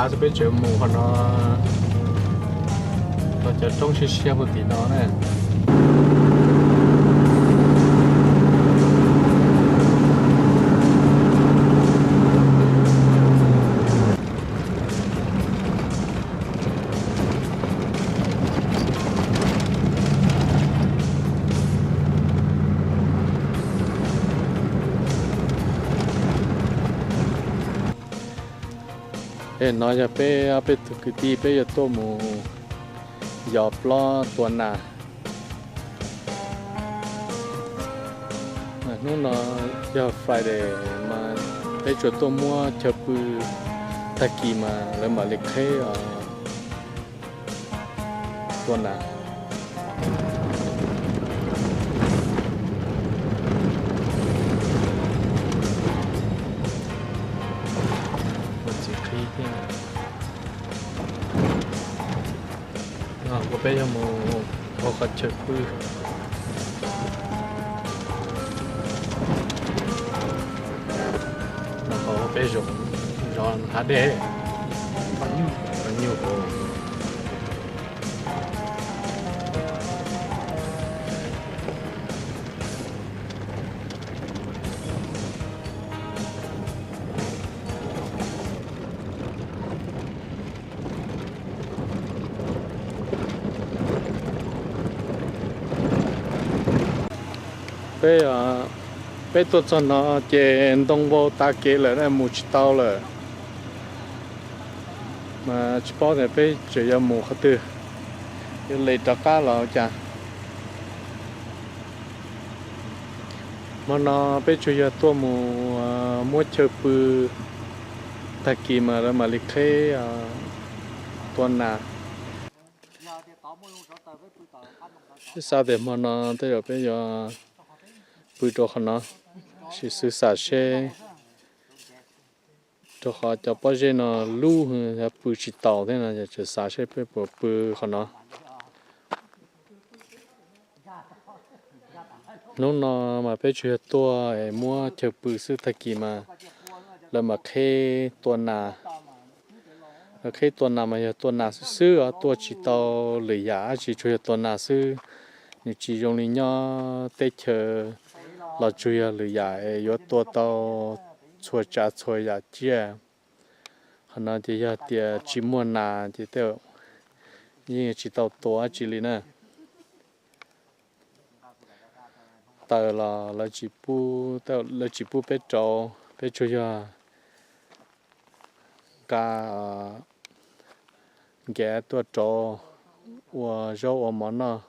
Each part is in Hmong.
Peb tseem mus qhov no, los cov roob siab siab puag tim no na. Es no yog peb ob peb tug kwv tij peb yuav tuaj mus yos plob tua nas. Hnub no yog Friday mas peb tsuas tuaj muab chaw pw, tag kis mas lawv mam li qheb tua nas. Ua txiv qhib thiab. No kuv peb yuav mus hauv qhov chaw pw. No qhov peb zoov zov hav dej, qhov nyuj hauv. Peb, peb tuaj txog no ces ntoo vau tas kev lawm, mus tsis tau lawm. Mas tsis paub tias peb tseem yuav mus qhov twg, yuav li rov qab los cas. Hmo no peb tsuas yog tuaj mus muab chaw pw, tag kis mas lawv mam li qheb tua nas. Sib xav tias hmo no tej zaum peb yuav pw rau qhov no, sim xwv xam seb, rau qhov cov pob zeb no lub, yog pw tsis taus thiab no, yog tseem xav seb peb puas pw qhov no. Hnub no mas peb tsuas yog tuaj es muab chaw pw xwb, tag kis mas lawv mam qheb tua nas. Lawv qheb tua nas mas yog tua nas xwb xwb os, tua tsis tau lwm yam dab tsi, tsuas yog tua nas xwb. Nws tsis zoo li nyob teb chaws los tsuas yog lwm yam es yuav tua tau txhua tsav txhua yam tsiaj. Qhov no ces yog tias tsis muaj nas ces tej yeej tsis tau tua dab tsi li na. Taws los lawv tsis pub, lawv tsis pub peb rauv, peb tsuas yog nqa nkev tuaj rauv ua zaub ua mov noj.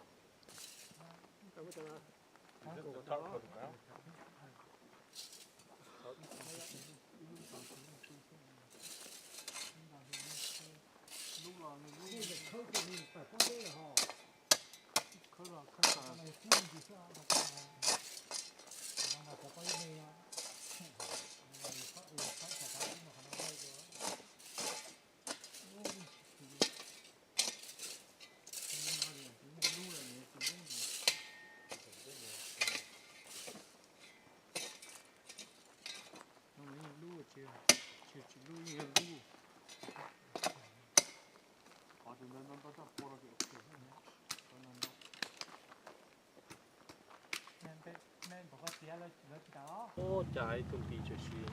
Ua cas ib tug nti tshwm sim.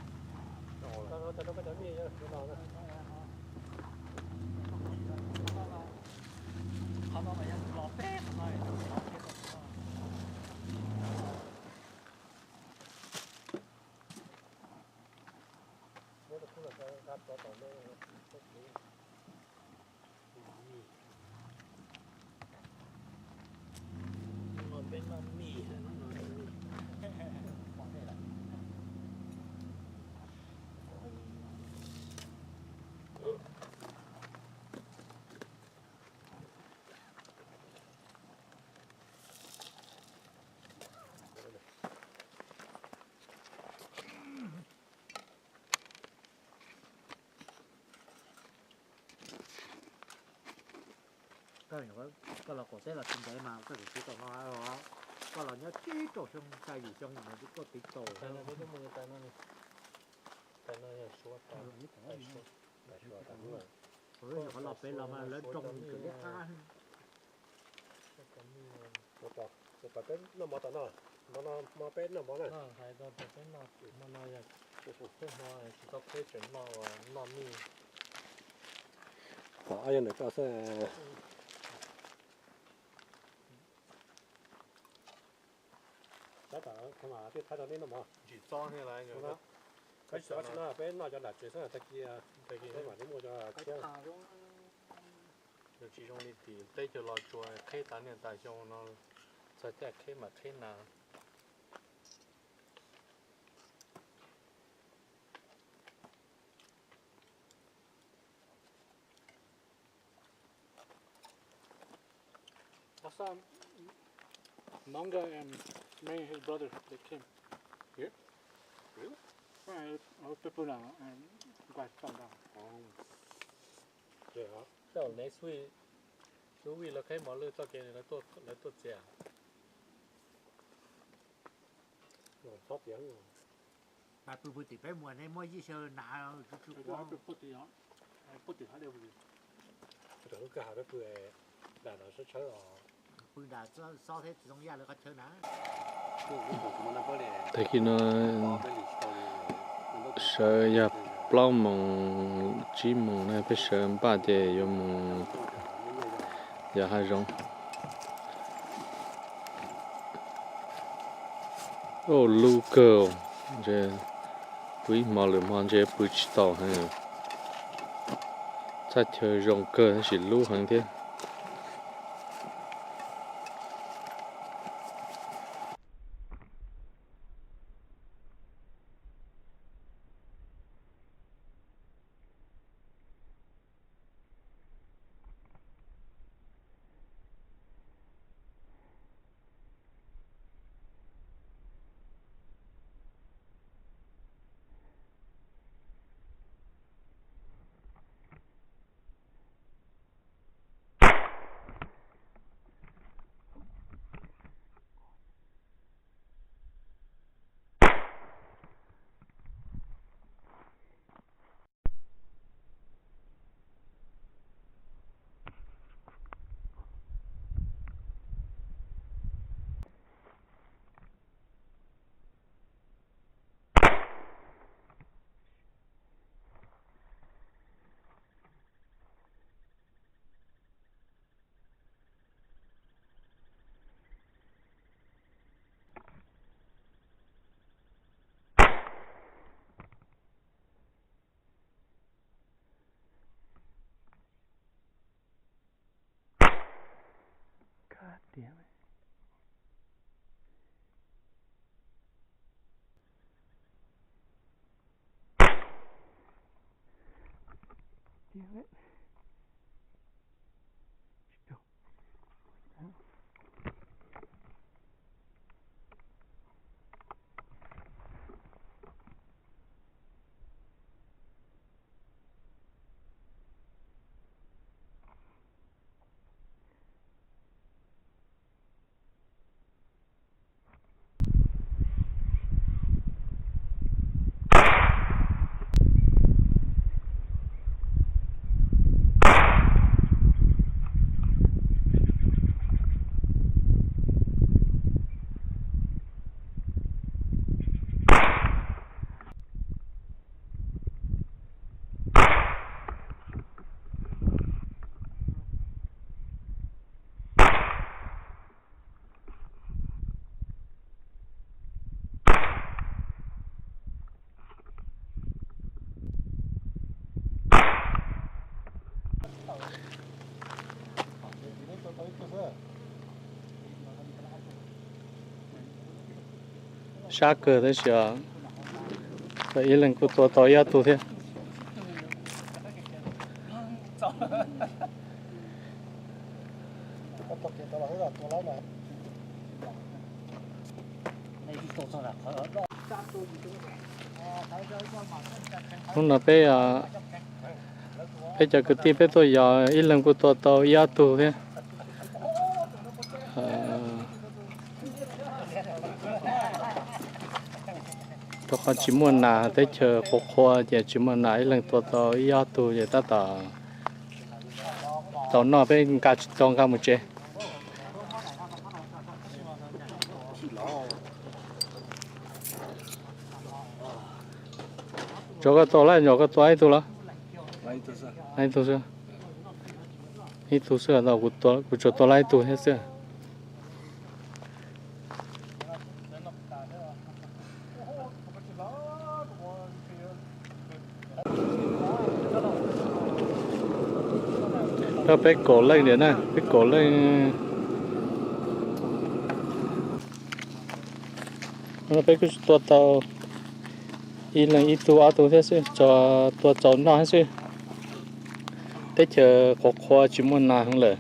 Koj los qaum teb los tsis ntev mas koj tsis tau no, koj los nyob tsib rau xyoo, xya yim xyoo ntawd koj tiv taus. Qhov los pem los mas lawv roos kawm liab qab. Peb noj mov tom no, mov no mov peb noj mov na. Peb hmo tsis tau qheb tseem noj, noj mij. Qhov ob yog ntawm koj xwb. Tab tom thaij rau nej noj mov. Ntsis txob thiab lawm. Peb tsis noj, peb noj cov nram tsev xwb, tag kis peb mam li muaj cov tshiab. Tsis zoo li tim teb chaws Los Tsuas qheb tas niaj tas xyoo no, txog caij qheb mam qheb na. Last time, Manga and me and his brother, they came here. Really? Yeah, I was people now and got some down. Next week, lub week lawv qheb mov lwj txoj kev lawv tuaj txiav. Pw pw tim peb muag nej muab yij xyaw na. Lub kwj ha peb pw dam no sab tshawb os. Pw dam xob thiab tsis zoo yaj lawv qhov chaw na. Tag kis no sawv yog plaub moos tsib moos na, peb sawv npaj ces yuav mus yos hav zoov. Oj, lub kawg, ntshe pw ib hmo lwm hmo ntshe pw tsis tau heev. Thaj chaw zoo kawg tab sis lub heev thiab. God damn it. Damn it. Still. Sab kawg tab sis ib leeg kuj tua tau ib ob tug thiab. Hnub no peb, peb cov kwv tij peb tuaj yos ib leeg kuj tua tau ib ob tug thiab. Rau qhov tsis muaj nas, teb chaws qhuav qhuav ces tsis muaj nas, ib leeg tua tau ib ob tug ces tab tom tau noj, peb nqa tsis tau nqa mus tsev. Tso koj tua lawm, nyuam koj tua ib tug los? Ib tug xwb. Ib tug xwb, kuv tsuas tua lawm ib tug thiab xwb. Peb kaum leej tiag na, peb kaum leej. Peb kuj tua tau ib leeg ib tug ob tug thiab xwb, tso tua txaus noj thiab xwb. Teb chaws qhuav qhuav tsis muaj nas heev lawm.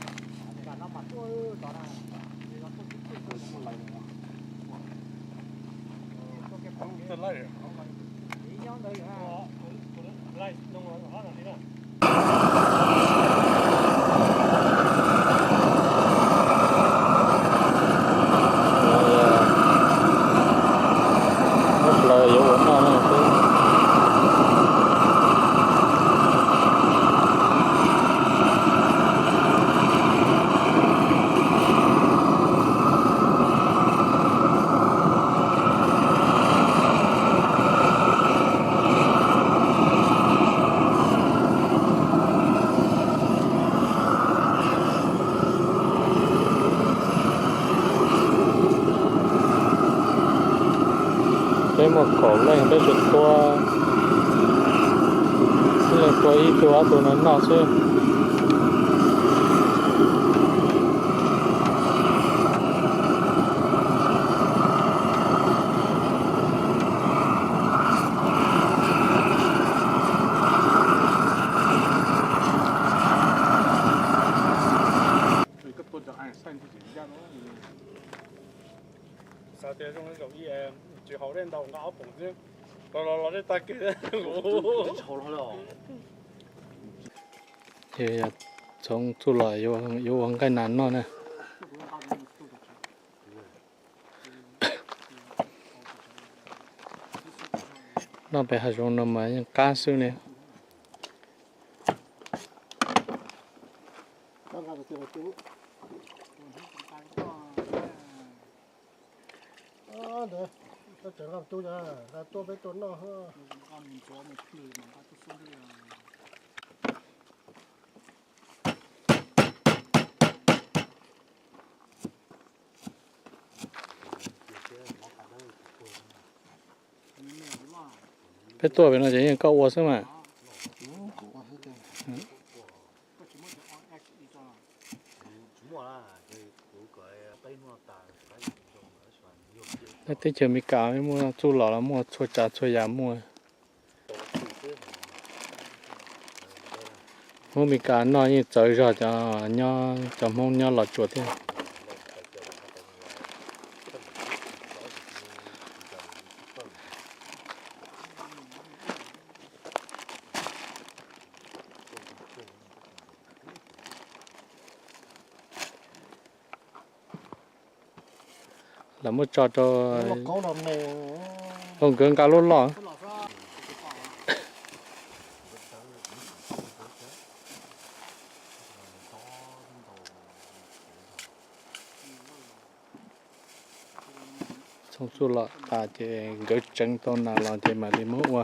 Lub plaws yuav ua noj na. Peb muaj kaum leej, peb tsuas tua, ib leeg tua ib tug ob tug no noj xwb. Xav tias zoo li zaum ib, tsis haus dej ntau, nqa ob poom xwb, los los los dej tag kiag. Ces txhoov txuj lom yuav ua nqaij nas noj na. Noj pem hav zoov no mas yeej qab xwb li. Ntawd, koj tseem nqa tus, nqa tuaj peb tuaj noj. Peb tuaj pem no ces yeej koj ua xwb mas. Teb chaws Amelikas muaj txuj lom los muaj txhua tsav txhua yam muaj. Hmoob Amelikas noj yeej txawv zog cov nyob, cov Hmoob nyob Los Tsuas thiab. Lawv muab tso rau, nkawd nqa lub loj. Txhoov txuj lom tas ces nkawd tseev tau nas los ces mam li muab ua.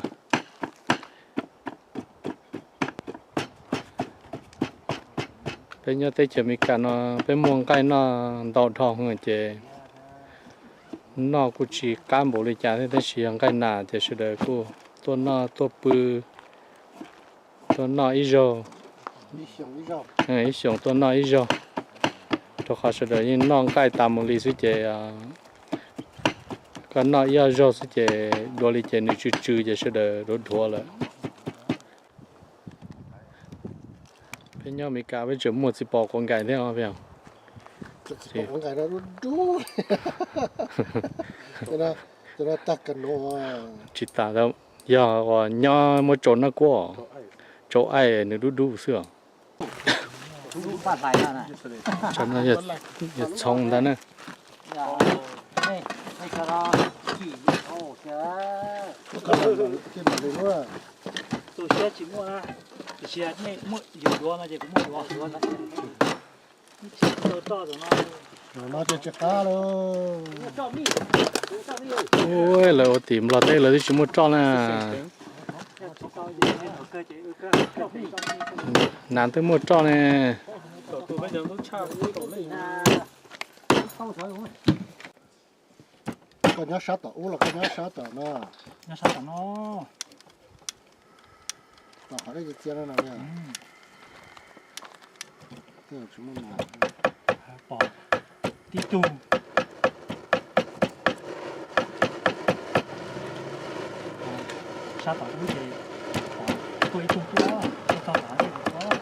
Peb nyob teb chaws Amelikas no peb muaj nqaij noj ntau dhau ces noj kuj tsis qab npaum li cas thiab, tab sis yog nqaij nas ces sawv daws kuj tuaj noj tuaj pw, tuaj noj ib zaug, ib xyoos tuaj noj ib zaug, rau qhov sawv daws yeej noj nqaij tas mus li xwb ces koj noj ib ob zaug xwb ces dua li ces nws tsw tsw ces sawv daws dhuav dhuav lawm. Peb nyob Amelikas peb tseem muaj txiv pos quav nkais thiab os. Tsis tas, yog uas nyob muab tsau noj kuab, tsau aij nws dub dub xwb os. Yog txhoov ntag na. Tus siab tsis muaj na, tiam sis nej muaj yuav yuav no ces kuv muaj yuav yuav na. Ua no ces tsis qab lauj. Ua lawv ua tim Nplog teb lawv twb tsis muaj roj na. Nas twb muaj roj ne. Koj nyob sab tom ub los koj nyob sab tom no? Nyob sab tom no. Tom qhov dej txias txias no no. Tsis muaj nas. Pom tib tug. Sab tom ub ces pom tuaj ib tug tuaj, tuaj txog tom ub.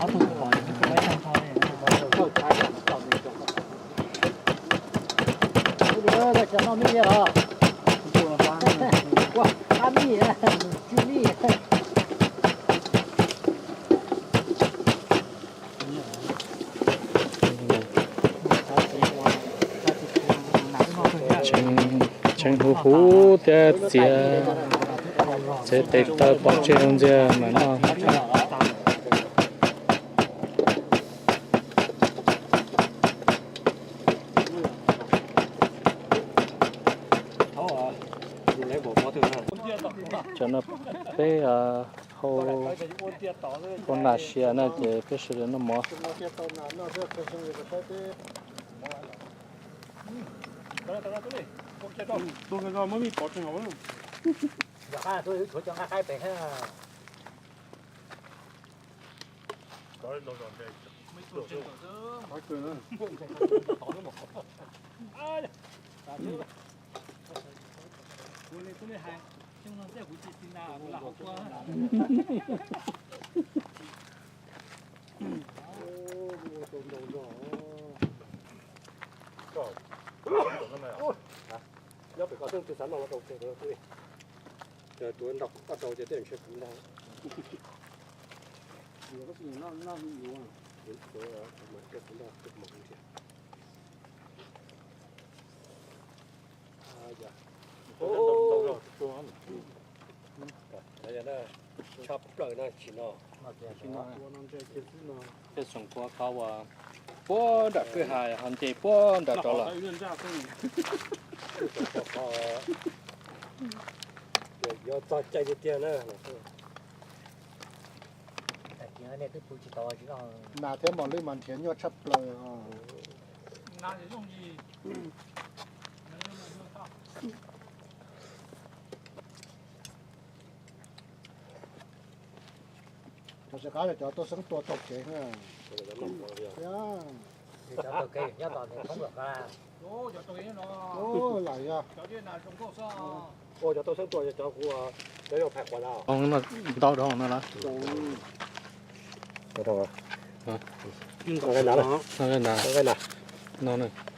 Ob tug pom ib tug ib tug nrho li. Noj mij los? Qab mij, tsw mij. Tseem huv huv thiab txiav, txiav tes taw pov tseg rau ntxiag mas noj. Cov no peb hau ua nas sia na ces peb sawv daws noj mov. Nyob pem ko xwb twb xav noj los rau kawg. Ces tuav ntau koj rau ces tej ntshe kuv ntag. Tshaj plaws no tsis no. Tej xoom kua qhov uas puag nram kwj ha ho nce puag nram rov los. Yuav txog caij tiag tiag na. Nas thiab mos lwj mas nrhiav nyuaj tshaj plaws. Cov tsis qab cov tau xeeb tua taug kev. Ua cov tau xeeb tua cov kuv, cov yog phais quav ntau dhau no.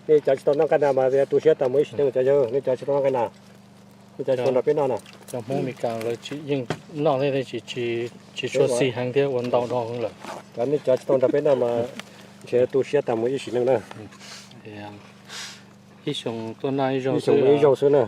Nej cov tsis tau noj nqaij nas mas tu siab tas mus ib sim neej cov yawg, nej cov tsis tau noj nqaij nas, nej cov tsis tau nrog peb noj na. Cov Hmoob Meskas lawv yeej noj thiab, tsis tshua xis heev thiab ua ntau dhau lawm. Cov nej cov tsis tau nrog peb noj mas ntshe tu siab tas mus ib sim neej na. Ib xyoo tuaj noj ib zaug xwb na.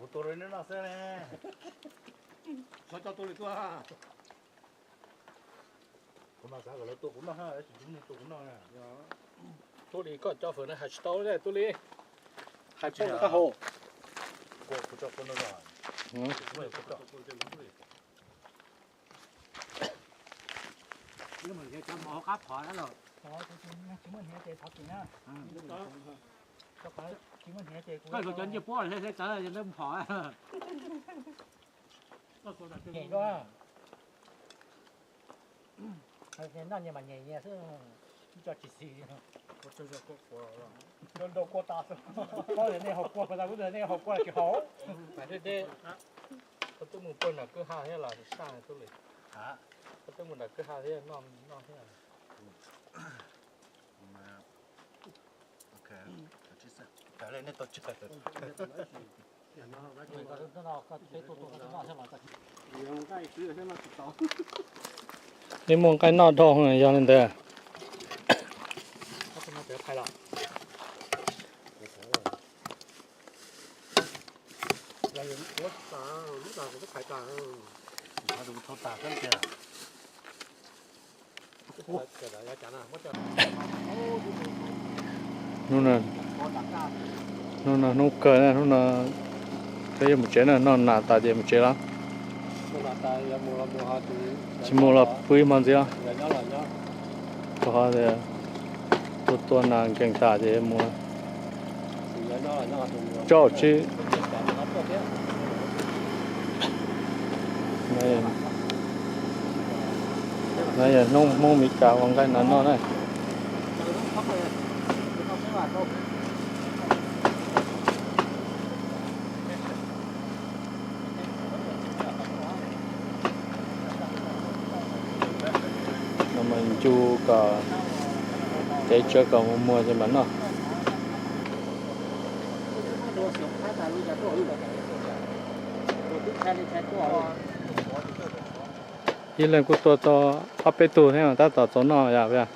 Kuv tus li no xwb ne. Xyov coj tus li tuaj. Kuv mas xav kom lawv tua kuv noj, tsis tus kuv noj. Tub Li koj cov fawm na hais tsis tau li Tub Li. Hais tsis tau qab hau. Cov mos hauv qab phom na los. Tsis muaj hniav ces thov txim na. Tsis muaj hniav ces kuv, koj cov ncej puab hle hle tawv yog ntawd phom. Nyeem koj. Noj nyias mas nyias nyias xwb, tsis tso tsis xis. Nrau kua tas xwb. Koj nej haus kua, kuv tas kuv nej haus kua tsis haus. Koj twb mus pawg nram kwj ha thiab los saj tub li. Koj twb mus nram kwj ha thiab noj noj thiab. Nej muaj nqaij noj dhau yog li ntawd. Hnub no, hnub no hnub kawg na, hnub no peb yuav mus tsev na, noj nas tas ces mus tsev lawm. Tsis mus los pw ib hmo ntxiv. Rau qhov tias tua tua nas nkees tas ces mus. Tsaus tsi. No yog hnub Hmoob Mes Kas ua nqaij nas noj na. No mas ncu kom kev tsawv kom mus muag ces mam noj. Ib leeg kuj tua tau ob peb tug thiab mas tab tom txaus noj yom.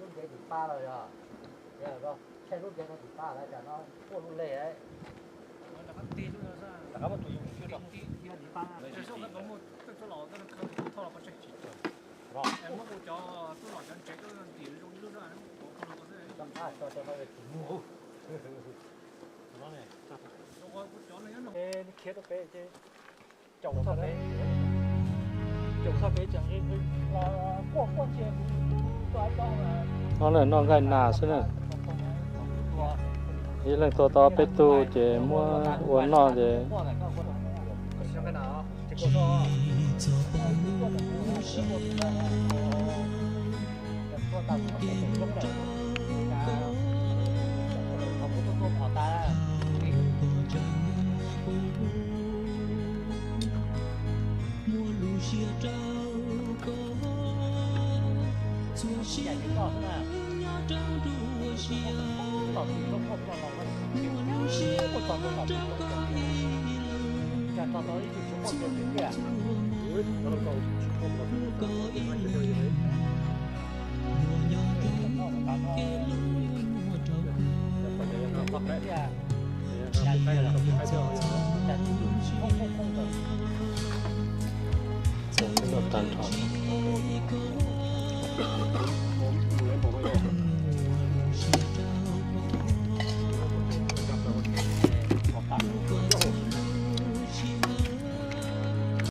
Lub ntev tim pa los yog, tshe lub ntev no tim pa lawm cas no tuaj lub lej. Khiav rau pem ces caum txog pem, caum txog pem tseem nqis nqis los quaj quaj ntsia. Ob leeg noj nqaij nas xwb na. Ib leeg tua tau peb tug ces muab ua noj ces. Tag nrho.